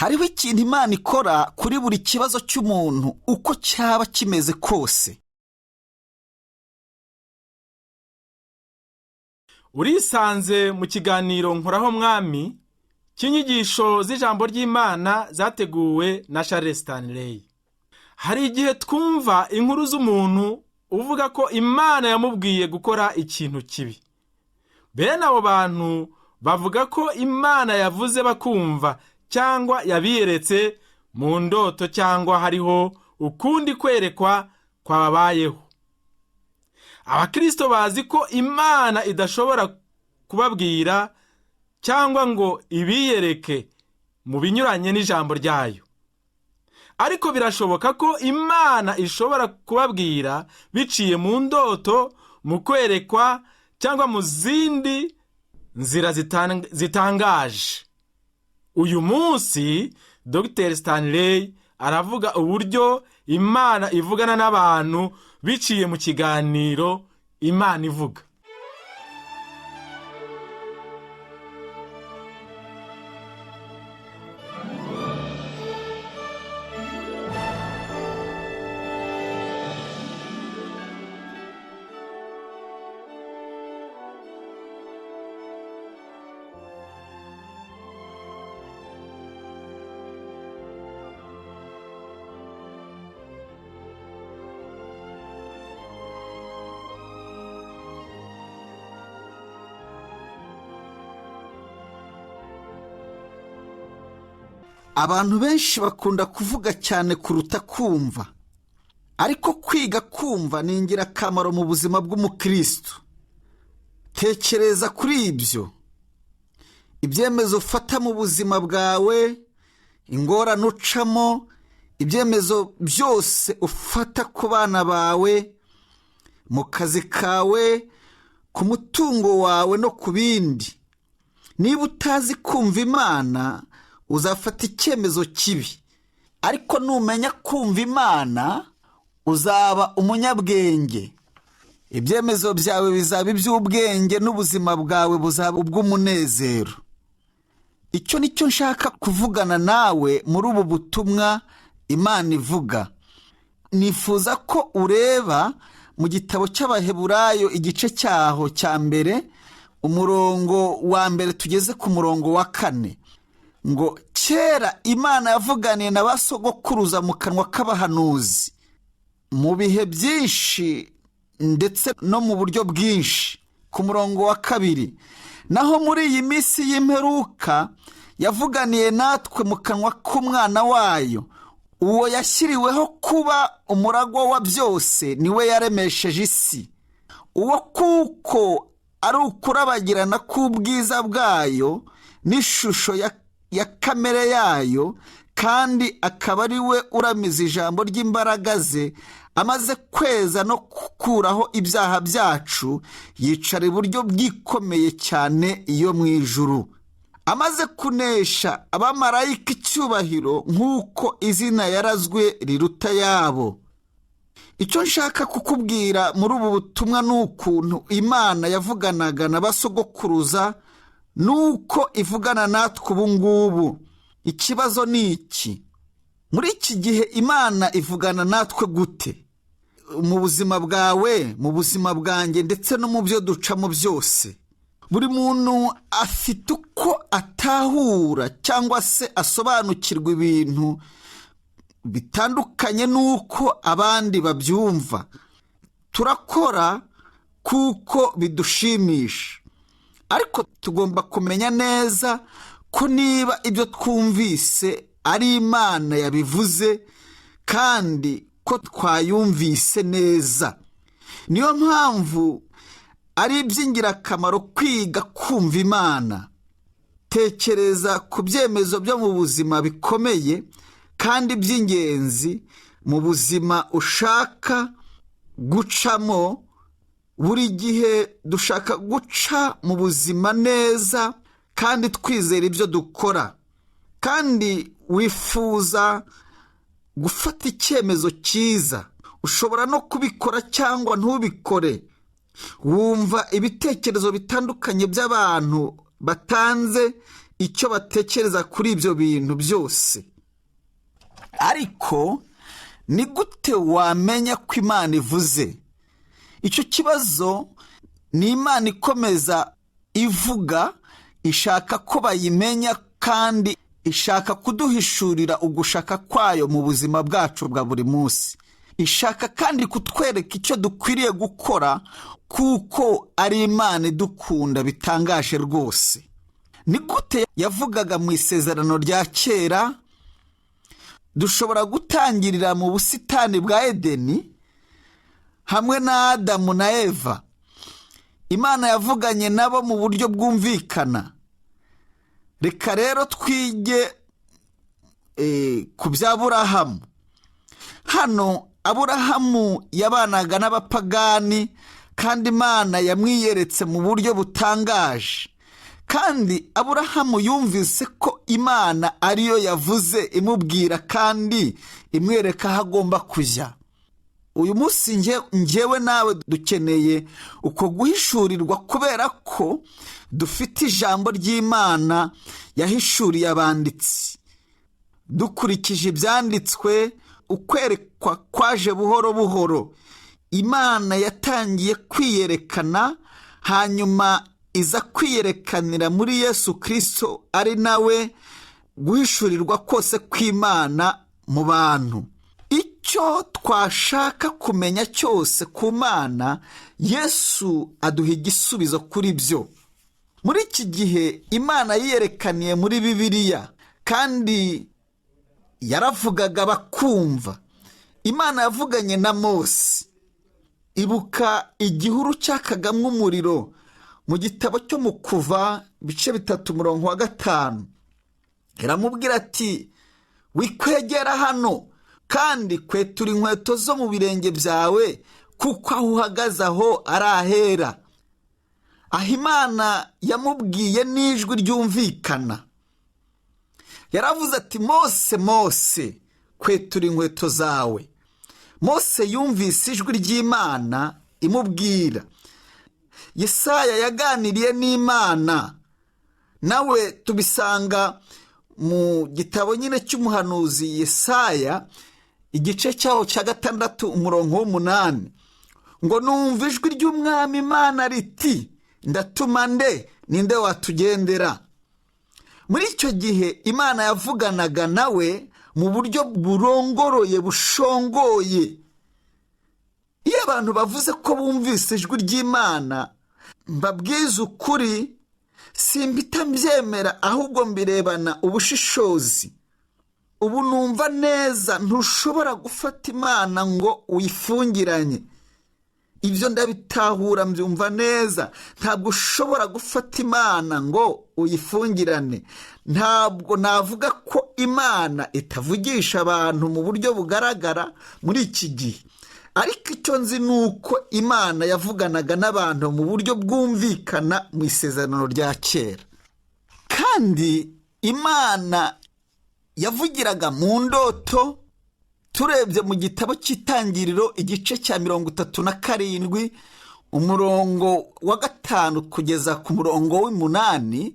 Hariho ikintu Imana ikora kuri buri kibazo cy'umuntu uko cyaba kimeze kose. Urisanze mu kiganiro Nkoraho Mwami cy'inyigisho z'ijambo ry'Imana zateguwe na Charles Stanley. Hari igihe twumva inkuru z'umuntu uvuga ko Imana yamubwiye gukora ikintu kibi. Bene abo bantu bavuga ko Imana yavuze bakumva cyangwa yabiyeretse mu ndoto cyangwa hariho ukundi kwerekwa kwababayeho. Abakristo bazi ko Imana idashobora kubabwira cyangwa ngo ibiyereke mu binyuranye n'ijambo ryayo. Ariko birashoboka ko Imana ishobora kubabwira biciye mu ndoto, mu kwerekwa cyangwa mu zindi nzira zitangaje. Uyu munsi Dr Stanley aravuga uburyo Imana ivugana n'abantu biciye mu kiganiro Imana ivuga. Abantu benshi bakunda kuvuga cyane kuruta kumva, ariko kwiga kumva ni ingirakamaro mu buzima bw'umukristo. Tekereza kuri ibyo: ibyemezo ufata mu buzima bwawe, ingorane ucamo, ibyemezo byose ufata ku bana bawe, mu kazi kawe, ku mutungo wawe no ku bindi. Niba utazi kumva Imana, uzafata icyemezo kibi, ariko numenya kumva Imana uzaba umunyabwenge. Ibyemezo byawe bizaba iby'ubwenge n'ubuzima bwawe buzaba ubw'umunezero. Icyo ni cyo nshaka kuvugana nawe muri ubu butumwa Imana ivuga. Nifuza ko ureba mu gitabo cy'Abaheburayo igice cyaho cya mbere, umurongo wa mbere tugeze ku murongo wa 4. Ngo kera Imana yavuganiye na ba sogokuruza mu kanwa k'abahanuzi mu bihe byinshi ndetse no mu buryo bwinshi. Ku murongo wa 2, naho muri iyi minsi y'imperuka yavuganiye natwe mu kanwa k'umwana wayo, uwo yashyiriweho kuba umuragwa wa byose, niwe yaremesheje isi. Uwo kuko ari ukurabagirana k'ubwiza bwayo n'ishusho ya kamere yayo, kandi akaba ari we uramiza ijambo ry'imbaraga ze, amaze kweza no gukuraho ibyaha byacu, yicara iburyo bwikomeye cyane iyo mu ijuru, amaze kunesha abamarayika icyubahiro nk'uko izina yarazwe riruta yabo. Icyo nshaka kukubwira muri ubu butumwa ni ukuntu Imana yavuganaga na basogokuruza nuko ivugana natwe ubu ngubu. Ikibazo ni iki: muri iki gihe Imana ivugana natwe gute? Mu buzima bwawe, mu buzima bwanjye, ndetse no mu byo ducamo byose. Buri muntu afite uko atahura cyangwa se asobanukirwa ibintu bitandukanye n'uko abandi babyumva. Turakora kuko bidushimisha, ariko tugomba kumenya neza ko niba ibyo twumvise ari Imana yabivuze kandi ko twayumvise neza. Niyo mpamvu ari iby'ingirakamaro kwiga kumva Imana. Tekereza ku byemezo byo mu buzima bikomeye kandi by'ingenzi mu buzima ushaka gucamo. Buri gihe dushaka guca mu buzima neza kandi twizera ibyo dukora, kandi wifuza gufata icyemezo cyiza. Ushobora no kubikora cyangwa ntubikore. Wumva ibitekerezo bitandukanye by'abantu batanze icyo batekereza kuri ibyo bintu byose. Ariko ni gute wamenya ko Imana ivuze? Icyo kibazo ni Imana ikomeza ivuga, ishaka ko bayimenya kandi ishaka kuduhishurira ugushaka kwayo mu buzima bwacu bwa buri munsi. Ishaka kandi kutwereka icyo dukwiriye gukora, kuko ari Imana idukunda bitangaje rwose. Ni gute yavugaga mu isezerano rya kera? Dushobora gutangirira mu busitani bwa Edeni hamwe na Adamu na Eva. Imana yavuganye nabo mu buryo bwumvikana. Reka rero twige ku bya Aburahamu. Hano Aburahamu yabanaga n'abapagani, kandi Imana yamwiyeretse mu buryo butangaje. Kandi Aburahamu yumvise ko Imana ariyo yavuze imubwira kandi imwereka aho agomba kujya. Uyu munsi njyewe nawe dukeneye uko guhishurirwa, kubera ko dufite ijambo ry'Imana yahishuriye abanditsi. Dukurikije ibyanditswe, ukwerekwa kwaje buhoro buhoro. Imana yatangiye kwiyerekana, hanyuma iza kwiyerekanira muri Yesu Kristo, ari nawe guhishurirwa kose kw'Imana mu bantu. Icyo twashaka kumenya cyose ku Mana, Yesu aduha igisubizo kuri byo. Muri iki gihe Imana yiyerekaniye muri Bibiliya, kandi yaravugaga bakumva. Imana yavuganye na Mose. Ibuka igihuru cyakagamwo umuriro mu gitabo cyo mu Kuva ibice 3 umurongo wa 5. Iramubwira ati: wikwegera hano, kandi kwetura inkweto zo mu birenge byawe, kuko aho uhagaze aho ari ahera. Aho Imana yamubwiye n'ijwi ryumvikana. Yaravuze ati: Mose, Mose, kwetura inkweto zawe. Mose yumvise ijwi ry'Imana imubwira. Yesaya yaganiriye n'Imana, nawe tubisanga mu gitabo nyine cy'umuhanuzi Yesaya, igice cyaho cya 6 umurongo wa 8, ngo numva ijwi ry'Umwami Imana riti: ndatuma nde, ninde watugendera? Muri icyo gihe Imana yavuganaga nawe mu buryo burongoroye, bushongoye. Iyo abantu bavuze ko bumvise ijwi ry'Imana, mbabwiza ukuri simbita mbyemera, ahubwo mbirebana ubushishozi. Ubu numva neza ntushobora gufata Imana ngo uyifungiranye. Ibyo ndabitahura, mbyumva neza. Ntabwo ushobora gufata Imana ngo uyifungirane. Ntabwo navuga ko Imana itavugisha abantu mu buryo bugaragara muri iki gihe, ariko icyo nzi ni uko Imana yavuganaga n'abantu mu buryo bwumvikana mu isezerano rya kera. Kandi Imana yavugiraga mu ndoto. Turebye mu gitabo cy'Itangiriro igice cya 37 umurongo wa 5 kugeza ku murongo wa 8,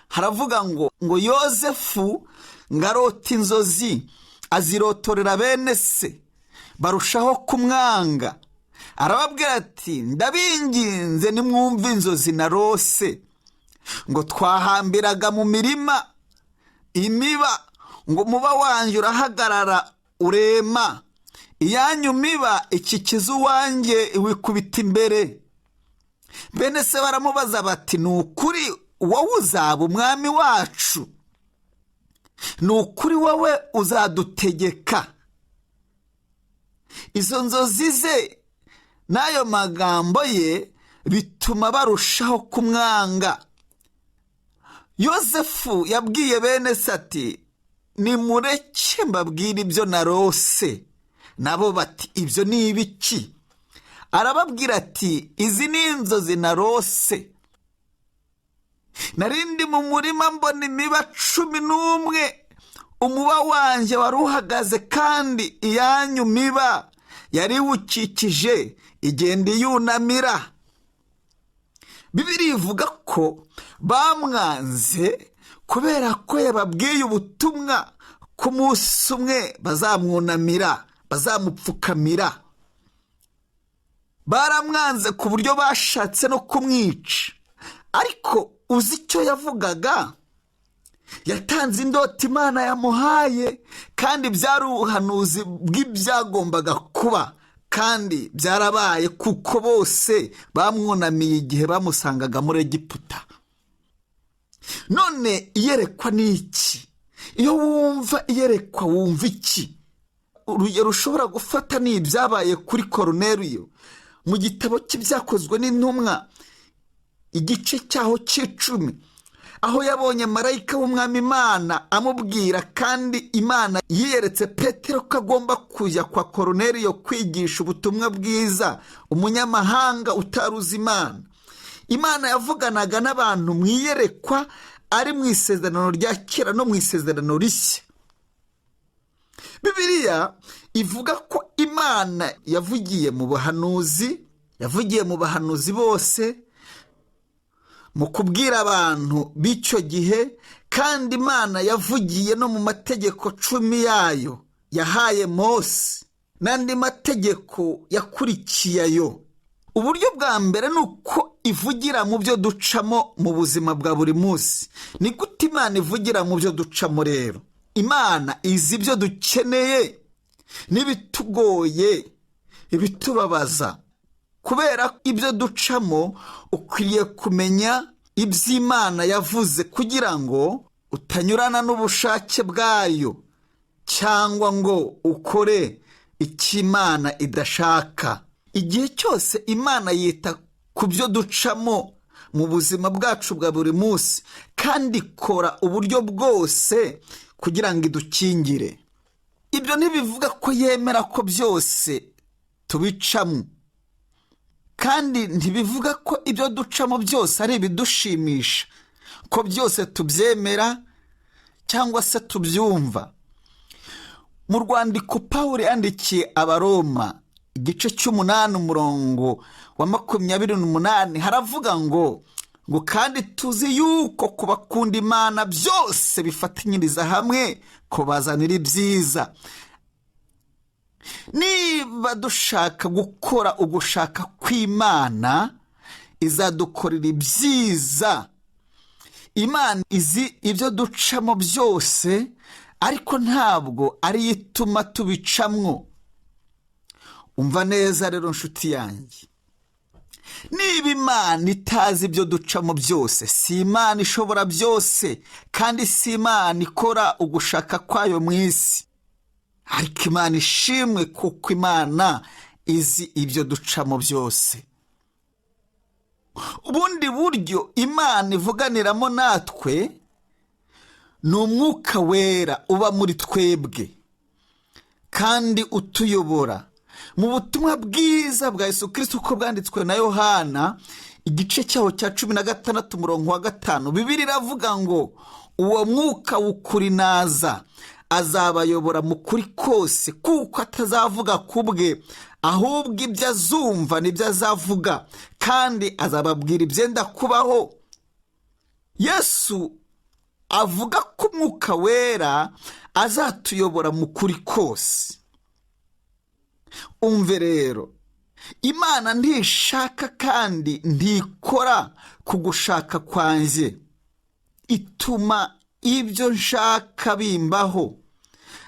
haravuga ngo Yozefu ngarota inzozi, azirotorera bene se, barushaho kumwanga. Arababwira ati: ndabinginze nimwumve inzozi narose, ngo twahambiraga mu mirima imiba, ngo umuba wanjye urahagarara urema, iyanyu miba ikikiza uwanjye iwikubita imbere. Bene se baramubaza bati: ni ukuri wowe uzaba umwami wacu? Ni ukuri wowe uzadutegeka? Izo nzozi ze n'ayo magambo ye bituma barushaho kumwanga. Yozefu yabwiye bene se ati: nimureke mbabwire ibyo narose. Nabo bati: ibyo ni ibiki? Arababwira ati: izi ni inzozi narose. Narindi mu murima mbona imiba 11, umuba wanjye wari uhagaze, kandi iyanyu miba yari iwukikije igenda iyunamira. Bibiliya ivuga ko bamwanze Kubera ko yababwiye ubutumwa ko umunsi umwe bazamwunamira, bazamupfukamira. Baramwanze ku buryo bashatse no kumwica. Ariko uzi icyo yavugaga? Yatanze indoto Imana yamuhaye, kandi byari ubuhanuzi bw'ibyagombaga kuba, kandi byarabaye kuko bose bamwunamiye igihe bamusangaga muri Egiputa. None iyerekwa ni iki? Iyo wumva iyerekwa wumva iki? Urugero ushobora gufata ni ibyabaye kuri Koruneliyo mu gitabo cy'Ibyakozwe n'Intumwa, igice cyaho cy'10, aho yabonye marayika w'Umwami Imana amubwira, kandi Imana yiyeretse Petero ko agomba kujya kwa Koruneliyo kwigisha ubutumwa bwiza umunyamahanga utaruzi Imana. Imana yavuganaga n'abantu mu iyerekwa, ari mu Isezerano rya Kera no mu Isezerano Rishya. Bibiliya ivuga ko Imana yavugiye mu buhanuzi, yavugiye mu bahanuzi bose, mu kubwira abantu b'icyo gihe, kandi Imana yavugiye no mu mategeko 10 yayo yahaye Mose n'andi mategeko yakurikiye ayo. Uburyo bwa mbere ni uko ivugira mu byo ducamo mu buzima bwa buri munsi. Ni gute Imana ivugira mu byo ducamo rero? Imana izi ibyo dukeneye n'ibitugoye, ibitubabaza. Kubera ibyo ducamo, ukwiriye kumenya iby'Imana yavuze kugira ngo utanyurana n'ubushake bwayo cyangwa ngo ukore icyo Imana idashaka. Igihe cyose Imana yita ku byo ducamo mu buzima bwacu bwa buri munsi, kandi ikora uburyo bwose kugira ngo idukingire. Ibyo ntibivuga ko yemera ko byose tubicamo, kandi ntibivuga ko ibyo ducamo byose ari ibidushimisha, ko byose tubyemera cyangwa se tubyumva. Mu rwandiko Pawulo yandikiye Abaroma, igice cy'8 umurongo wa 28, haravuga ngo kandi tuzi yuko kubakunda Imana byose bifatanyiriza hamwe kubazanira ibyiza. Niba dushaka gukora ugushaka kw'Imana, izadukorera ibyiza. Imana izi ibyo ducamo byose, ariko ntabwo ariyo ituma tubicamwo. Umva neza rero nshuti yanjye, niba Imana itazi ibyo ducamo byose, si Imana ishobora byose, kandi si Imana ikora ugushaka kwayo mu isi. Ariko Imana ishimwe kuko Imana izi ibyo ducamo byose. Ubundi buryo Imana ivuganiramo natwe ni Umwuka Wera uba muri twebwe kandi utuyobora. Mu butumwa bwiza bwa Yesu Kristo uko bwanditswe na Yohana, igice cyaho cya 16 umurongo wa 5, Bibiliya iravuga ngo uwo mwuka w'ukuri naza azabayobora mu kuri kose, kuko atazavuga ku bwe, ahubwo ibyo azumva nibyo azavuga, kandi azababwira ibyenda kubaho. Yesu avuga ko Umwuka Wera azatuyobora mu kuri kose. Umve rero, Imana ntishaka kandi ntikora ku gushaka kwanjye, ituma ibyo nshaka bimbaho.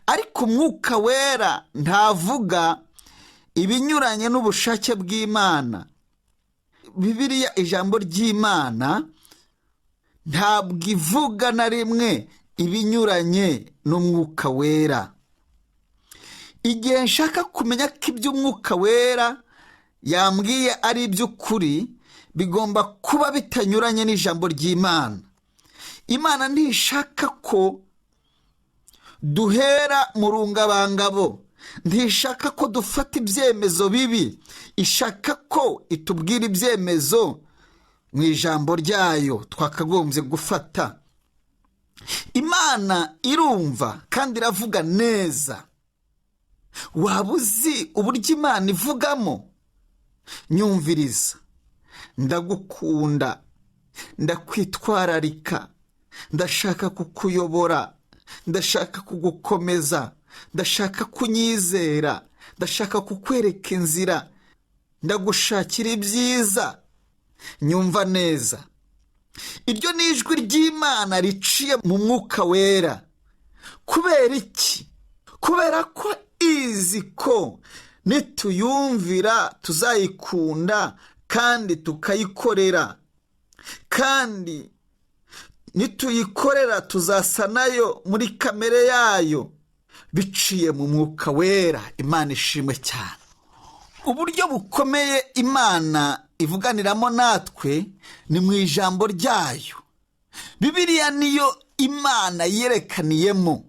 Ariko Umwuka Wera ntavuga ibinyuranye n'ubushake bw'Imana. Bibiliya, ijambo ry'Imana, ntabwo ivuga na rimwe ibinyuranye n'Umwuka Wera. Igihe nshaka kumenya ko iby'Umwuka Wera yambwiye ari iby'ukuri, bigomba kuba bitanyuranye n'ijambo ry'Imana. Imana ntishaka ko duhera mu rungabangabo, ntishaka ko dufata ibyemezo bibi, ishaka ko itubwira ibyemezo mu ijambo ryayo twakagombye gufata. Imana irumva kandi iravuga neza. Waba uzi uburyo Imana ivugamo? Nyumviriza, ndagukunda, ndakwitwararika, Ndashaka kukuyobora, ndashaka kugukomeza, ndashaka kunyizera, ndashaka kukwereka inzira, ndagushakira ibyiza. Nyumva neza, iryo ni ijwi ry'Imana riciye mu mwuka wera. Kubera iki? Kubera ko izi ko nituyumvira tuzayikunda kandi tukayikorera, kandi nituyikorera tuzasa nayo muri kamere yayo biciye mu mwuka wera. Imana ishimwe cyane. Uburyo bukomeye Imana ivuganiramo natwe ni mu ijambo ryayo. Bibiliya niyo Imana yerekaniyemo.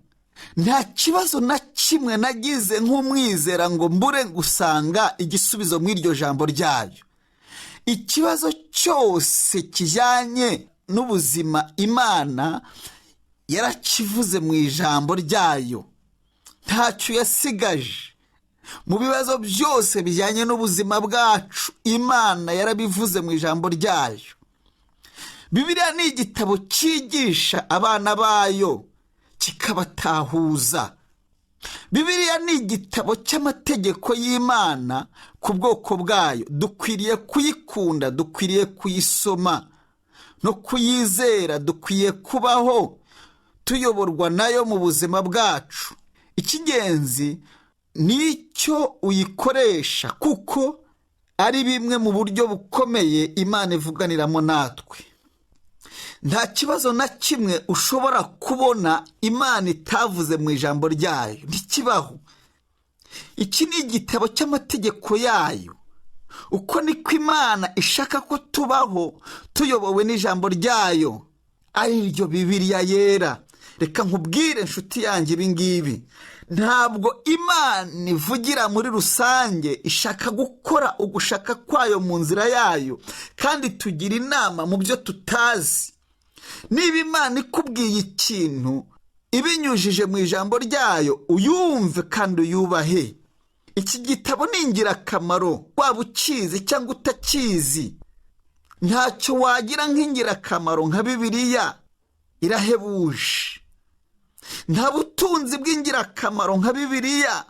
Nta kibazo na kimwe nagize nk'umwizera ngo mbure gusanga igisubizo mu iryo jambo ryayo. Ikibazo cyose kijyanye n'ubuzima Imana yarakivuze mu ijambo ryayo, ntacyo yasigaje. Mu bibazo byose bijyanye n'ubuzima bwacu Imana yarabivuze mu ijambo ryayo. Bibiliya ni igitabo cyigisha abana bayo kikabatahuza. Bibiliya ni igitabo cy'amategeko y'Imana ku bwoko bwayo. Dukwiriye kuyikunda, dukwiriye kuyisoma no kuyizera, dukwiye kubaho tuyoborwa nayo mu buzima bwacu. Icy'ingenzi ni icyo uyikoresha, kuko ari bimwe mu buryo bukomeye Imana ivuganiramo natwe. Nta kibazo na kimwe ushobora kubona Imana itavuze mu ijambo ryayo, ntikibaho. Iki ni igitabo cy'amategeko yayo. Uko niko Imana ishaka ko tubaho tuyobowe n'ijambo ryayo, ari ryo Bibiliya yera. Reka nkubwire inshuti yanjye ibi ngibi, ntabwo Imana ivugira muri rusange, ishaka gukora ugushaka kwayo mu nzira yayo, kandi tugira inama mu byo tutazi. Niba Imana ikubwiye ikintu ibinyujije mu ijambo ryayo, uyumve kandi uyubahe. Iki gitabo ni ingirakamaro, waba ukizi cyangwa utakizi. Ntacyo wagira nk'ingirakamaro nka Bibiliya, irahebuje. Nta butunzi bw'ingirakamaro nka Bibiliya,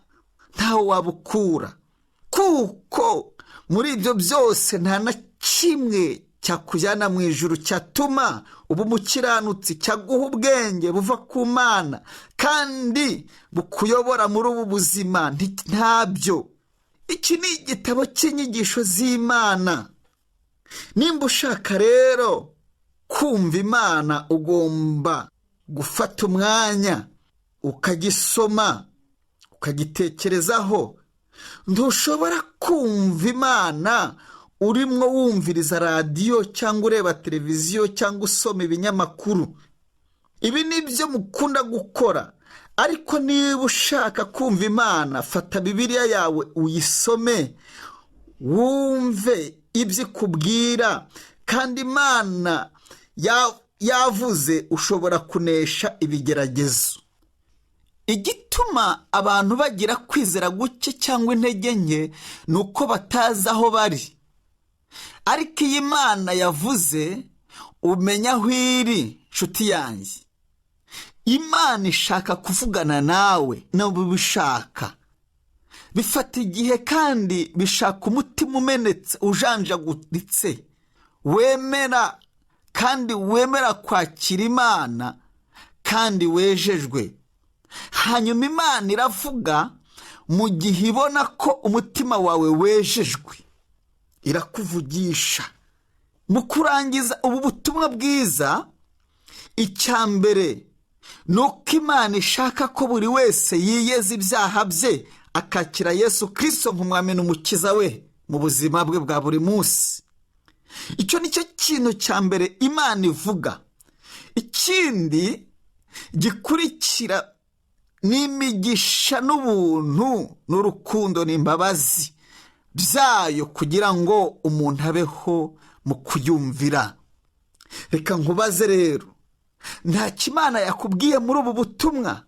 ntawe wabukura, kuko muri ibyo byose nta na kimwe cyakujyana mu ijuru cyatuma uba umukiranutsi, cyaguha ubwenge buva ku Mana kandi bukuyobora muri ubu buzima, ntabyo. Iki ni igitabo cy'inyigisho z'Imana. Nimba ushaka rero kumva Imana, ugomba gufata umwanya ukagisoma, ukagitekerezaho. Ntushobora kumva Imana urimo wumviriza radiyo cyangwa ureba televiziyo cyangwa usoma ibinyamakuru. Ibi ni byo mukunda gukora, ariko niba ushaka kumva Imana, fata Bibiliya yawe uyisome, wumve ibyo ikubwira. Kandi Imana yavuze, ushobora kunesha ibigeragezo. Igituma abantu bagira kwizera guke cyangwa intege nke ni uko batazi aho bari. Ariko iyi Imana yavuze, umenya aho iri. Nshuti yanjye, Imana ishaka kuvugana nawe nawe ubishaka. Bifata igihe kandi bishaka umutima umenetse, ujanjaguritse, wemera kandi wemera kwakira Imana kandi wejejwe. Hanyuma Imana iravuga mu gihe ibona ko umutima wawe wejejwe, irakuvugisha. Mu kurangiza ubu butumwa bwiza, icya mbere ni uko Imana ishaka ko buri wese yiyeza ibyaha bye, akakira Yesu Kristo nk'umwami n'umukiza we mu buzima bwe bwa buri munsi. Icyo ni cyo kintu cya mbere Imana ivuga. Ikindi gikurikira ni imigisha n'ubuntu n'urukundo n'imbabazi byayo, kugira ngo umuntu abeho mu kuyumvira. Reka nkubaze rero, nta Imana yakubwiye muri ubu butumwa?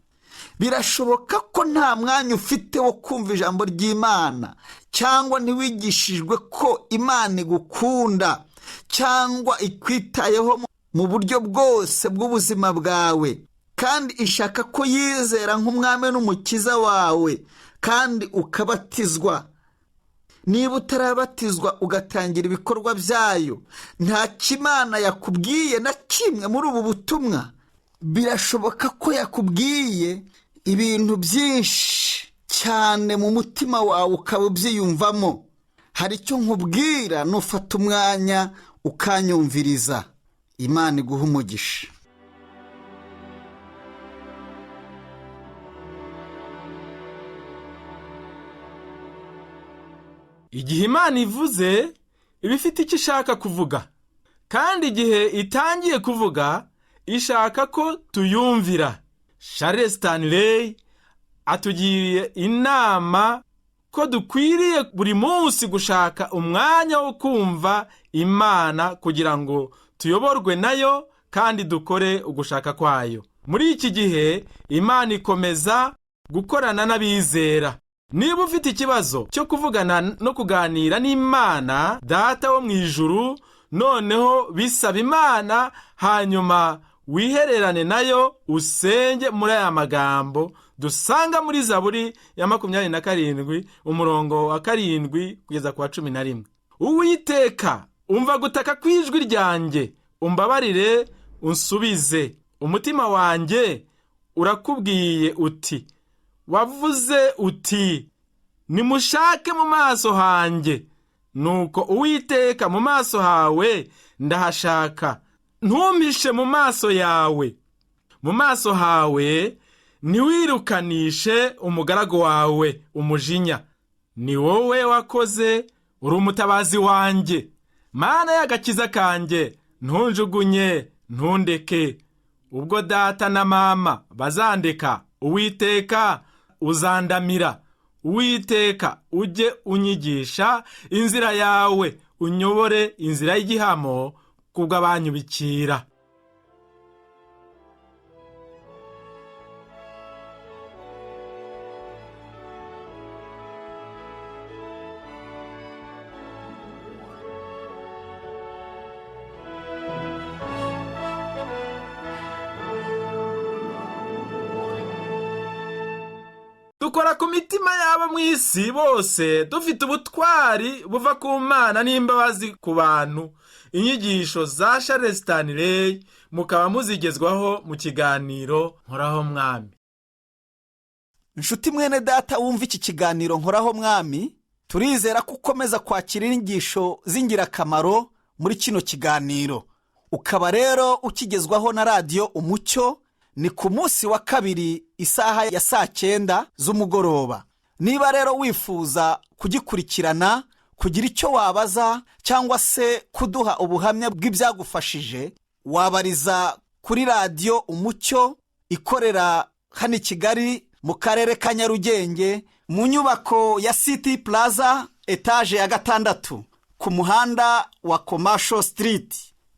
Birashoboka ko nta mwanya ufite wo kumva ijambo ry'Imana, cyangwa ntiwigishijwe ko Imana igukunda cyangwa ikwitayeho mu buryo bwose bw'ubuzima bwawe, kandi ishaka ko yizera nk'umwami n'umukiza wawe, kandi ukabatizwa. Niba utarabatizwa ugatangira ibikorwa byayo, nta kimana yakubwiye na kimwe muri ubu butumwa. Birashoboka ko yakubwiye ibintu byinshi cyane mu mutima wawe ukaba ubyiyumvamo. Hari icyo nkubwira nufata umwanya ukanyumviriza. Imana iguha umugisha. Igihe Imana ivuze iba ifite icyo ishaka kuvuga, kandi igihe itangiye kuvuga ishaka ko tuyumvira. Charles Stanley atugiriye inama ko dukwiriye buri munsi gushaka umwanya wo kumva Imana kugira ngo tuyoborwe nayo kandi dukore ugushaka kwayo. Muri iki gihe Imana ikomeza gukorana n'abizera. Niba ufite ikibazo cyo kuvugana no kuganira n'Imana Data wo mu ijuru, noneho bisaba Imana, hanyuma wihererane nayo usenge muri aya magambo dusanga muri Zaburi ya 27 umurongo wa 7 kugeza ku wa 11. Uwiteka, umva gutaka kw'ijwi ryanjye, umbabarire unsubize. Umutima wanjye urakubwiye uti, wavuze uti nimushake mu maso hanjye. Nuko Uwiteka, mu maso hawe ndahashaka, ntumpishe mu maso yawe. Mu maso hawe ntiwirukanishe umugaragu wawe umujinya. Ni wowe wakoze, uri umutabazi wanjye. Mana y'agakiza kanjye, ntunjugunye, ntundeke. Ubwo data na mama bazandeka, Uwiteka uzandamira. Uwiteka, ujye unyigisha inzira yawe, unyobore inzira y'igihamo kubw'abanyubikira. Dukora ku mitima y'abo mu isi bose dufite ubutwari buva ku Mana n'imbabazi ku bantu. Inyigisho za Charles Stanley mukaba muzigezwaho mu kiganiro Nkoraho Mwami. Inshuti mwene data wumva iki kiganiro Nkoraho Mwami, turizera ko ukomeza kwakira inyigisho z'ingirakamaro muri kino kiganiro, ukaba rero ukigezwaho na radiyo Umucyo. Ni ku munsi wa kabiri isaha ya 9:00 z'umugoroba. Niba rero wifuza kugikurikirana, kugira icyo wabaza cyangwa se kuduha ubuhamya bw'ibyagufashije, wabariza kuri radiyo Umucyo ikorera hano i Kigali mu karere ka Nyarugenge, mu nyubako ya City Plaza, etaje ya 6, ku muhanda wa Commercial Street,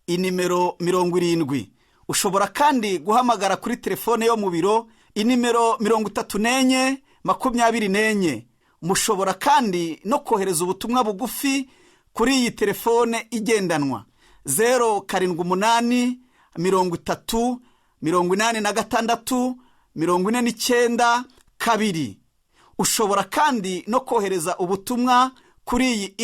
inimero 70. Ushobora kandi guhamagara kuri telefone yo mu biro, inimero 34 24. Mushobora kandi no kohereza ubutumwa bugufi kuri iyi telefone igendanwa 078 30 86 49 2. Ushobora kandi no kohereza ubutumwa kuri iyi